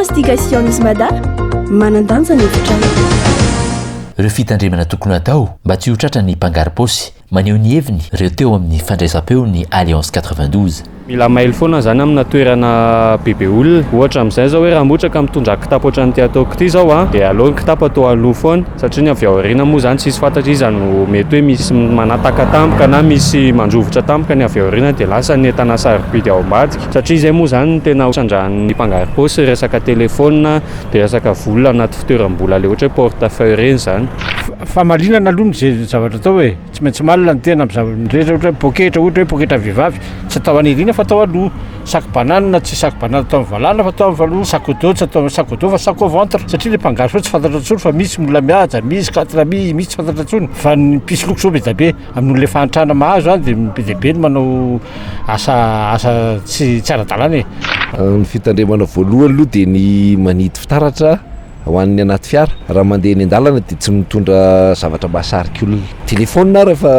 Investigations Mada, manan-danja ny hevitrao. Ireo fitandremana tokony hatao mba tsy ho tratran'ny mpangaro-paosy. Maneho ny heviny ireo teo amin'ny fandraisam-peo ny Alliance 92. Mila mailo foana zany amina toerana bebe olona. Ohatra amin'izay zao hoe raha ohatra ka mitondra kitapo ohatran'ity ataoko ity zao a, dia aleo ny kitapo atao aloha foana satria ny avy ao aoriana moa zany tsisy fantatra iza no mety hoe misy manataka tampoka na misy mandrovitra tampoka ny avy ao aoriana dia lasa ny entana sarobidy ao ambadika satria izay moa zany no tena trandrahan'ny mpangaro-paosy resaka telefaonina dia resaka vola anaty fitoeram-bola le ohatra hoe porte-feuille ireny zany. Fahamarinana aloha ny ze zavatra atao e, tsy maintsy malina ny tena amin'ny zavatra rehetra ohatra hoe poketra, ohatra hoe poketra vehivavy tsy atao any aoriana fa atao aloha, sac banane tsy sac banane atao amin'ny valahana fa atao amin'ny aloha, sac au dos tsy atao sac au dos fa sac au ventre satria le mpangaly sao tsy fantatra intsony fa misy olona mihaja, misy quatre amis, misy tsy fantatra intsony fa ny mpisoloky zao be dia be amin'olona efa fahantrana mahazo any dia be dia be ny manao asa asa tsy tsy ara-dalàna e. Ny fitandremana voalohany aloha dia ny manidy fitaratra ho an'ny anaty fiara. Raha mandeha eny an-dalana dia tsy mitondra zavatra mahasarika olona. Telefaonina ary efa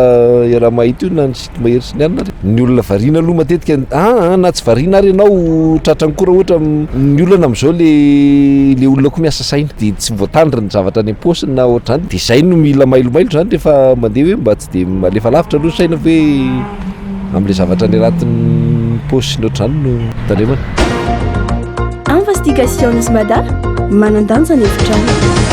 iaraha mahita io na ny site mahery sy ny anona ary. Ny olona variana aloha matetika aa na tsy variana ary ianao tratran'ny koa raha ohatra ny olana amin'izao le le olona koa miasa saina dia tsy voatandriny ny zavatra any am-paosiny na ohatr'izany dia izay no mila mailomailo izany rehefa mandeha hoe mba tsy dia alefa lavitra aloha ny saina hoe amin'ilay zavatra any anatin'ny paosy sy ny ohatr'izany no tandremana. Investigations Mada, manan-danja ny hevitrao.